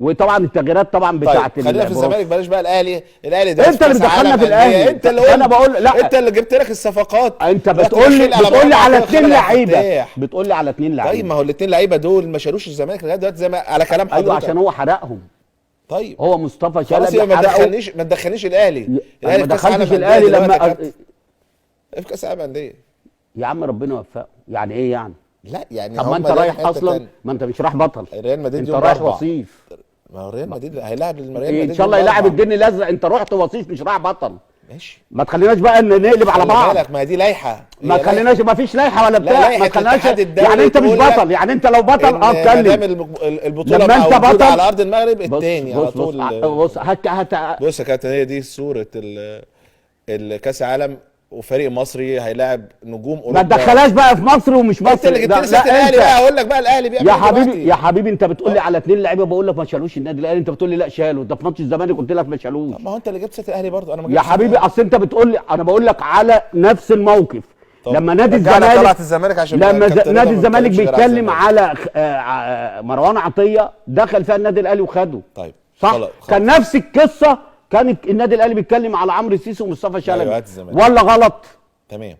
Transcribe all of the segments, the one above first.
وطبعا التغييرات طبعا بتاعه. طيب خلينا في الزمالك، بلاش بقى الاهلي. الاهلي ده انت اللي دخلنا في الاهلي. انت اللي انا بقول لا، انت اللي جبت لك الصفقات. انت بتقول لي على اثنين لعيبة، بتقول لي على اثنين لعيبة. طيب ما هو الاثنين لعيبة دول ما شالوش الزمالك لغاية دلوقتي زي ما على كلام حضرتك. ايوه عشان هو حرقهم. طيب هو مصطفى شلبي ما تدخلنيش، ما تدخلنيش الاهلي. الاهلي ما دخلتش الاهلي لما في كاس العالم اندية. يا عم ربنا يوفقه. يعني ايه يعني؟ لا يعني طب ما انت رايح اصلا، ما انت مش رايح بطل، ريال مدريد انت رايح وصيف. ما هو ريال مدريد هيلاعب ريال مدريد ان شاء الله، يلاعب الجن الازرق. انت رحت وصيف مش رايح بطل. ماشي، ما تخليناش بقى نقلب على بعض. بالك ما دي لائحة، ما تخليناش، ما فيش لائحة ولا بتاع، ما تخليناش. يعني انت مش بطل، يعني انت لو بطل اتكلم. البطولة لما انت بطل على ارض المغرب الثاني على طول. بص هات بص يا كابتن، هي دي صوره الكاس العالم وفريق مصري هيلاعب نجوم اوروبا. ما تدخلهاش بقى في مصر ومش مصر. انت اللي جبت لي سيره الاهلي بقى، اقول لك بقى الاهلي بيعمل يا حبيبي. يا حبيبي انت بتقول لي على اثنين لعيبة، بقول لك ما شالوش النادي الاهلي، انت بتقول لي لا شالوا. ده في ماتش الزمالك قلت لك ما شالوش. ما هو انت اللي جبت سيره الاهلي برضه، انا ما يا حبيبي اصل انت بتقول لي، انا بقول لك على نفس الموقف. لما نادي الزمالك طلعت الزمالك عشان لما نادي الزمالك بيتكلم على مروان عطية دخل فيها النادي الاهلي وخده. طيب صح، كان نفس القصة. كان النادي الاهلي بيتكلم على عمرو السيسي ومصطفى شلبي، ولا غلط؟ تمام،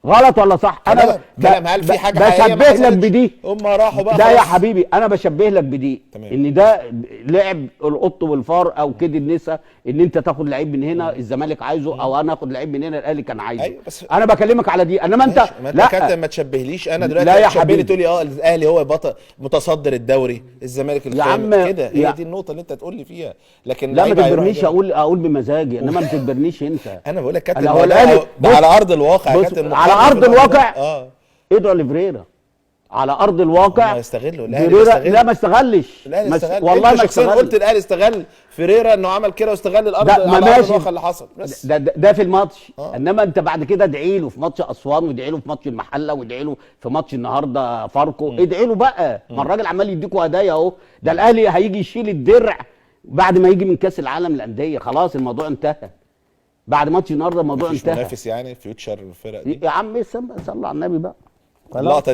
غلط ولا صح؟ انا كلام، هل في حاجة حقيقية بشبه لك بدي؟ هم راحوا بقى. ده يا حبيبي انا بشبه لك بدي. تمام. ان ده لعب القط والفار او كده النسا، ان انت تاخد لعيب من هنا الزمالك عايزه، او انا اخد لعيب من هنا الاهلي كان عايزه. أيوة بس انا بكلمك على دي، انما انت ما انت كابتن ما تشبهليش انا دلوقتي. لا يا حبيبي، تقول لي الاهلي هو بطل متصدر الدوري، الزمالك الخامس كده. هي دي النقطة اللي انت تقول لي فيها. لكن لا ما تجبرنيش اقول بمزاجي، انما ما تجبرنيش انت. انا بقول لك كابتن على ارض الواقع يا كابتن، على ارض الواقع. ادعوا لفريرا على ارض الواقع. يستغلوا الاهلي. لا ما استغلش والله ما استغل. قلت الاهلي استغل فيريرا انه عمل كده واستغل الارض على ارض الواقع اللي حصل بس. ده في الماتش. انما انت بعد كده ادعي له في ماتش اسوان، وادعي له في ماتش المحلة، وادعي له في ماتش النهارده فاركو. ادعي له بقى، ما الراجل عمال يديكوا هدايا اهو. ده الاهلي هيجي يشيل الدرع بعد ما يجي من كاس العالم للاندية. خلاص الموضوع انتهى بعد ماتش النهارده، الموضوع انتهى. منافس يعني فيوتشر الفرق دي يا عم. صلى على النبي بقى. اللقطة